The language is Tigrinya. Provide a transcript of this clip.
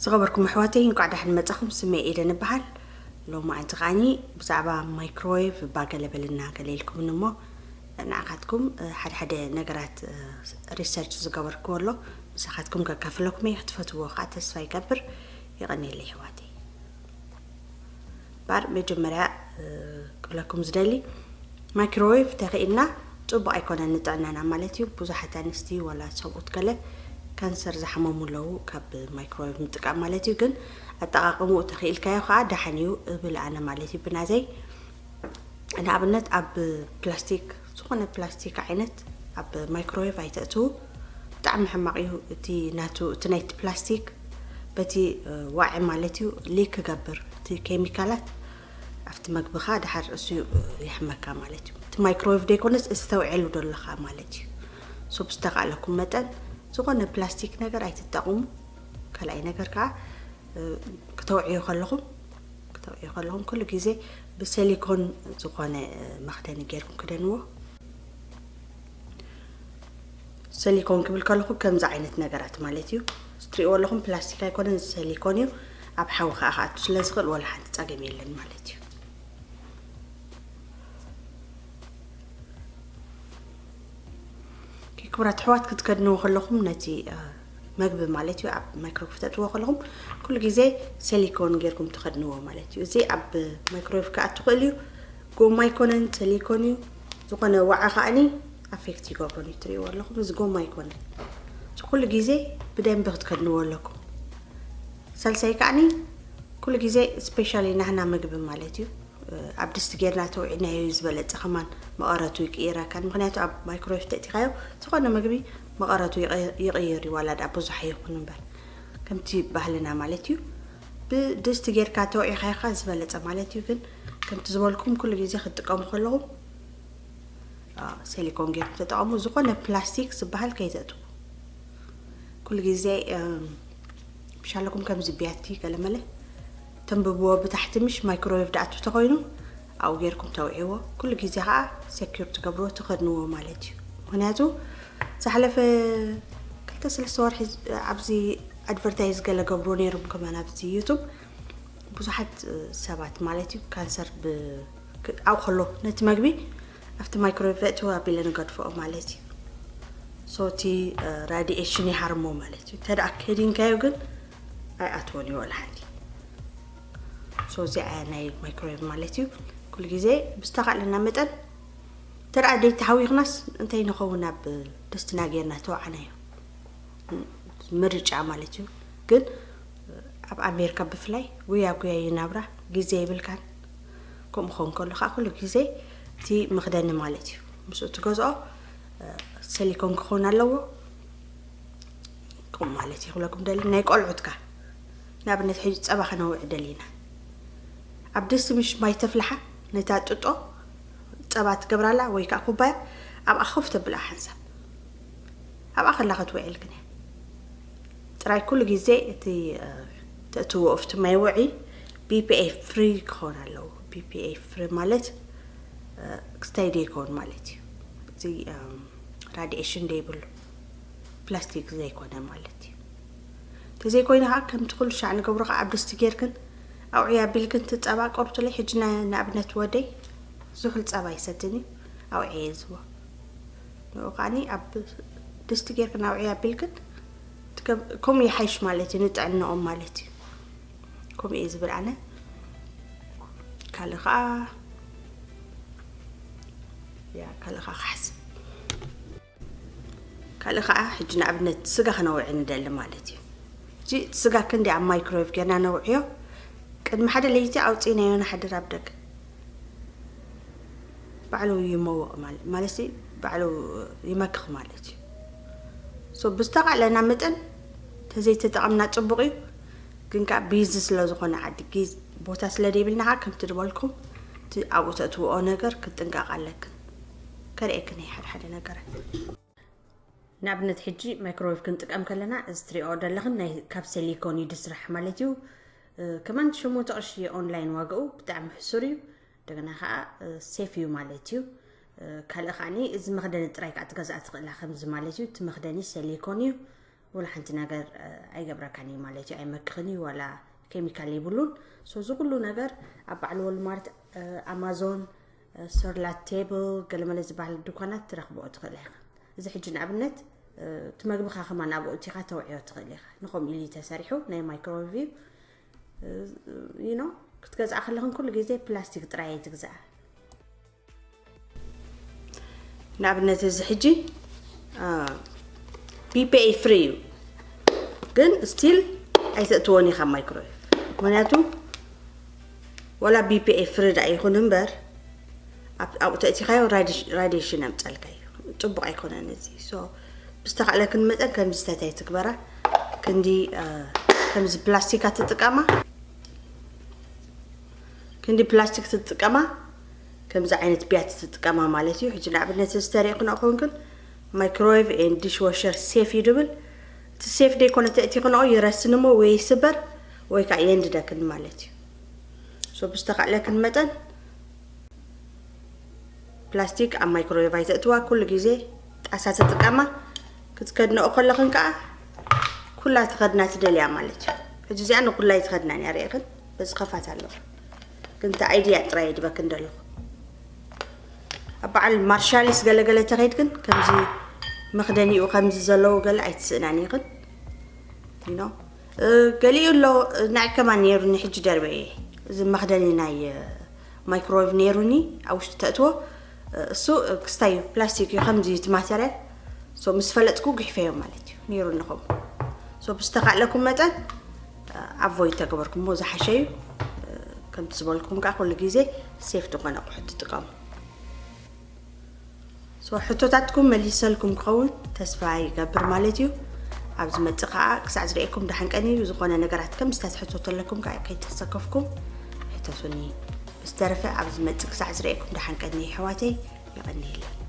ዝኸበርኩም ኣሕዋተይ፣ እንኳዕ ደሓን መጻኹም። ስመይ ኤደን እበሃል። ሎማዓንቲ ከዓኒ ብዛዕባ ማይክሮዌቭ እባ ገለ በልና ገለ ኢልኩምኒ እሞ፣ ንዓኻትኩም፣ እ፣ ሓደ ሓደ ነገራት፣ እ፣ ሪሰርች ዝገበርክዎ ኣሎ፣ ምሳኻትኩም ከካፍለኩም እየ። ክትፈትዎ ከዓ ተስፋ ይገብር። የቐንየለይ ኣሕዋተይ። ባር መጀመርያ፣ እ፣ ክብለኩም ዝደሊ፣ ማይክሮዌቭ ተኽኢልና ጽቡቕ ኣይኮነን ንጥዕናና ማለት እዩ። ብዙሓት ኣንስቲ ዋላ ሰብኡት ገለ ካንሰር ዝሓመሙ ኣለዉ ካብ ማይክሮዌቭ ምጥቃም ማለት እዩ። ግን ኣጠቓቕምኡ ተኽኢልካዮ ከዓ ደሓን እዩ እብል ኣነ ማለት እዩ። ብናዘይ ንኣብነት ኣብ ፕላስቲክ፣ ዝኾነ ፕላስቲክ ዓይነት ኣብ ማይክሮዌቭ ኣይተእትዉ። ብጣዕሚ ሕማቕ እዩ እቲ ናቱ፣ እቲ ናይቲ ፕላስቲክ በቲ፣ እ፣ ዋዒ ማለት እዩ ሊክ ክገብር እቲ ኬሚካላት ኣብቲ መግብኻ ደሓር እሱ፣ እ፣ የሕመካ ማለት እዩ። እቲ ማይክሮዌቭ ደይኮነስ እቲ ተውዕሉ ደለኻ ማለት እዩ። ሶ ብዝተኻእለኩም መጠን ዝኾነ ፕላስቲክ ነገር ኣይትጠቕሙ። ካልኣይ ነገር ከዓ፣ እ፣ ክተውዕዩ ከለኹም፣ ክተውዕዩ ከለኹም ኩሉ ግዜ ብሰሊኮን ዝኾነ፣ እ፣ መኽደኒ ጌርኩም ክደንዎ። ሰሊኮን ክብል ከለኹ ከምዚ ዓይነት ነገራት ማለት እዩ። እትሪእዎ ኣለኹም ፕላስቲክ ኣይኮነን፣ ሰሊኮን እዩ። ኣብ ሓዊ ከዓ ክኣቱ ስለ ዝኽእል ወላ ሓንቲ ጸገም የለን ማለት እዩ። ኦኬ፣ ክቡራት ኣሕዋት፣ ክትከድንዎ ከለኹም ነቲ፣ እ፣ መግቢ ማለት እዩ ኣብ ማይክሮዌቭ ተእትዎ ከለኹም ኩሉ ግዜ ሰሊኮን ጌርኩም ትኸድንዎ ማለት እዩ። እዚ ኣብ ማይክሮዌቭ ክኣቱ ክእል እዩ። ጎማ ኣይኮነን፣ ሰሊኮን እዩ። ዝኾነ ዋዓ ከዓኒ ኣፌክት ይገብሮን እዩ። ትሪእዎ ኣለኹም፣ እዚ ጎማ ኣይኮነን። እዚ ኩሉ ግዜ ብደንቢ ክትከድንዎ ኣለኩም። ሳልሳይ ከዓኒ ኩሉ ግዜ ስፔሻሊ ናህና ምግቢ ማለት እዩ፣ እ፣ ኣብ ድስቲ ጌርና ተውዒናዮ እዩ ዝበለጸ። ከማን መቐረቱ ይቅይረካን፣ ምኽንያቱ ኣብ ማይክሮዌቭ ተእቲኻዮ ዝኾነ ምግቢ መቐረቱ ይቀ-፣ ይቕይር እዩ፣ ዋላ ደኣ ብዙሕ ይኹን እምበር። ከምቲ ባህልና ማለት እዩ፣ ብድስቲ ጌርካ ተውዒኻዮ ዝበለጸ ማለት እዩ። ግን ከምቲ ዝበልኩም ኩሉ ግዜ ክትጥቀሙ ከለኹም፣ አ፣ ሰሊኮን ጌርኩም ተጠቐሙ። ዝኾነ ፕላስቲክ ዝበሃል ከይተእትዉ። ኩሉ ግዜ፣ እም፣ ብሻለኩም ከምዚ ቢያቲ ገለመለ ተንብብዎ ብታሕቲ፣ ምሽ ማይክሮዌቭ ደኣቱ ተኾይኑ ኣብኡ ጌርኩም ተውዕዎ። ኩሉ ግዜ ከዓ ሴኪር ትገብርዎ፣ ትኸድንዎ ማለት እዩ። ምኽንያቱ ዝሓለፈ ክልተ ሰለስተ ወርሒ ዝ-፣ ኣብዚ ኣድቨርታይዝ ገለ ገብርዎ ነይሮም ከማን ኣብዚ ዩቱብ። ብዙሓት፣ እ፣ ሰባት ማለት እዩ ካንሰር ብ-፣ ክ-፣ ኣብኡ ከሎ ነቲ መግቢ ኣብቲ ማይክሮዌቭ የእትዎ ኣቢለ ንገድፍኦ ማለት እዩ። ሶ እቲ፣ እ፣ ራዲኤሽን ይሃርሞ ማለት እዩ። እንተ ደኣ ከዲንካዮ ግን ኣይኣትዎን እዩ ወላ ሓንቲ። ሶ እዚኣ ናይ ማይክሮዌቭ ማለት እዩ። ኩሉ ግዜ ብዝተኻእለና መጠን እንተ ደኣ ደይተሃዊኽናስ እንታይ ንኸውን ኣብ ድስትና ጌርና ተወዓናዮ። ምርጫ ማለት እዩ። ግን ኣብ ኣሜሪካ ብፍላይ ጉያ ጉያ እዩ ናብራ፣ ግዜ የብልካን። ከምኡ ክኸውን ከሎ ከዓ ኩሉ ግዜ እቲ መኽደኒ ማለት እዩ፣ ምስኡ ትገዝኦ፣ እ፣ ሰሊኮን ክኸውን ኣለዎ። ከምኡ ማለት እዩ ክብለኩም ደሊ፣ ናይ ቆልዑትካ ንኣብነት ሕጂ ጸባ ከነውዕ ደሊና፣ ኣብ ድስቲ ምሽ ማይ ተፍልሓ፣ ነታ ጥጦ ጸባ ትገብራላ ወይ ከዓ ኩባያ ኣብኣ ኮፍ ተብልኣ ሓንሳብ ኣብኣ ከላ ክትውዕልክን እያ። ጥራይ ኩሉ ግዜ እቲ፣ እ፣ ተእትዎ ኣብቲ ማይ ውዒ ቢ ፒ ኤ ፍሪ ክኸውን ኣለዎ። ቢ ፒ ኤ ፍሪ ማለት፣ እ፣ ክስታይ ደይከውን ማለት እዩ። እዚ፣ እም፣ ራዲኤሽን ደይብሉ ፕላስቲክ ዘይኮነ ማለት እዩ። እንተዘይኮይኑ ከዓ ከምቲ ኩሉ ሻዕ ንገብሮ ከዓ ኣብ ድስቲ ጌርክን ኣውዕያ ኣቢልክን ትጸባ ቆርብትለይ። ሕጂ ና-፣ ንኣብነት ወደይ ዝሑል ጸባ ይሰትን እዩ፣ ኣውዕየ ዝቦ። ንኡ ከዓኒ ኣብ ድስቲ ጌርክን ኣውዕያ ኣቢልክን ትገብ-፣ ከምኡ ይሓይሽ ማለት እዩ፣ ንጥዕንኦም ማለት እዩ። ከምኡ እየ ዝብል ኣነ። ካልእ ከዓ፣ ያ፣ ካልእ ከዓ ክሓስብ። ካልእ ከዓ ሕጂ ንኣብነት ስጋ ክነውዒ ንደሊ ማለት እዩ። እዚ ስጋ ክንዲ ኣብ ማይክሮዌቭ ጌርና ነውዕዮ። ቅድሚ ሓደ ለይቲ ኣውፂእናዮ ንሓድር ኣብ ደገ። ባዕሉ ይመውቕ ማለት፣ ማለት ሲ ባዕሉ ይመክኽ ማለት እዩ። ሶ ብዝተኻእለና መጠን ተዘይተጠቐምና ጽቡቕ እዩ። ግን ከዓ ቢዚ ስለ ዝኾነ ዓዲ ጊዝ-፣ ቦታ ስለ ደይብልና ከዓ ከምቲ ዝበልኩም እቲ ኣብኡ ተእትውኦ ነገር ክትጥንቀቕ ኣለክን። ከርእየክን እየ ሓደ ሓደ ነገራት። ንኣብነት ሕጂ ማይክሮዌቭ ክንጥቀም ከለና እዚ ትሪኦ ዘለኽን ናይ ካብ ሰሊኮን እዩ ዝስራሕ ማለት እዩ። እ፣ ከማን ሸሞንተ ቅርሺ ኦንላይን ዋጋኡ ብጣዕሚ ሕሱር እዩ። እንደገና ከዓ፣ እ፣ ሴፍ እዩ ማለት እዩ። እ፣ ካልእ ከዓኒ እዚ መኽደኒ ጥራይ ከዓ ትገዝኣ ትኽእላ ከምዚ ማለት እዩ። እቲ መኽደኒ ሰሊኮን እዩ። ወላ ሓንቲ ነገር ኣይገብረካን እዩ ማለት እዩ። ኣይመክኽን እዩ፣ ዋላ ኬሚካል የብሉን። So እዚ ኩሉ ነገር ኣብ በዓል ወልማርት፣ ኣማዞን፣ ሰርላት ቴብል፣ ገለመለ ዝበሃል ድኳናት ትረኽብኦ ትኽእል ኢኻ። እዚ ሕጂ ንኣብነት እቲ መግብኻ ከማን ኣብኡ እቲኻ ተውዕዮ ትኽእል ኢኻ። ንኸምኡ ኢሉ ተሰሪሑ ናይ ማይክሮዌቭ you know ክትገዝኣ ከለኽን ኩሉ ግዜ ፕላስቲክ ጥራይ ኣይትግዝኣ። ንኣብነት እዚ ሕጂ ቢፒኤ ፍሪ እዩ፣ ግን ስቲል ኣይተእትዎን ኢኻ ማይክሮዌቭ። ምክንያቱ ወላ ቢፒኤ ፍሪ ዳ ይኹን እምበር ኣብኡ ተእቲኻዮ ራዲሽን ኣምፀልካ እዩ። ፅቡቅ ኣይኮነን እዚ። ብዝተኻእለክን መጠን ከምዚ ተታይ ትግበራ። ክንዲ ከምዚ ፕላስቲካ ትጥቀማ ክንዲ ፕላስቲክ ትጥቀማ ከምዚ ዓይነት ቢያት ትጥቀማ ማለት እዩ። ሕጂ ንኣብነት ዝተሪእክን ኾንክን ማይክሮዌቭ ኤን ዲሽ ዋሸር ሴፍ እዩ ድብል። እቲ ሴፍ ደይኮነ ተእቲክንኦ ይረስንሞ ወይ ይስበር ወይ ከዓ የንድደክን ማለት እዩ። ብዝተኻእለክን መጠን ፕላስቲክ ኣብ ማይክሮዌቭ ኣይተእትዋ። ኩሉ ግዜ ጣሳ ትጥቀማ። ክትከድንኦ ከለኽን ከዓ ኩላ ትኸድና ትደልያ ማለት እዩ። ሕጂ እዚኣ ንኩላ ኣይትኸድናን እያ፣ ርኢኽን በዚ ከፋት ኣለኹ። ግን እቲ ኣይድያ ጥራይ ይድበክን ዘለኹ። ኣብ በዓል ማርሻሊስ ገለገለ ተኸይድ ግን ከምዚ መኽደኒኡ ከምዚ ዘለዉ ገለ ኣይትስእናን ኢኽን። You know? ገሊኡ ኣሎ ናይ ከማን ነይሩኒ ሕጂ ደርበየ እዚ መኽደኒ ናይ ማይክሮዌቭ ነይሩኒ ኣብ ውሽጢ ተእትዎ እሱ ክስታይ ፕላስቲክ እዩ ከምዚ እቲ ማተርያል ምስ ፈለጥኩ ግሕፈዮ ማለት እዩ። ነይሩኒ ከምኡ ብዝተኻእለኩም መጠን ኣቮይድ ተገበርኩሞ ዝሓሸ እዩ። ከምቲ ዝበልኩም ከዓ ኩሉ ግዜ ሴፍ ዝኾነ ኣቑሑት ትጥቀሙ። ሕቶታትኩም መሊሰልኩም ክኸውን ተስፋ ይገብር ማለት እዩ። ኣብ ዝመፅእ ከዓ ክሳዕ ዝርእየኩም ደሓን ቀኒ እዩ። ዝኾነ ነገራት ከም ዝተትሕቶ ተለኩም ከዓ ከይተሰከፍኩም ሕተቱኒ። ብዝተረፈ ኣብ ዝመፅእ ክሳዕ ዝርእየኩም ደሓን ቀኒ ኣሕዋተይ። የቐንየለይ።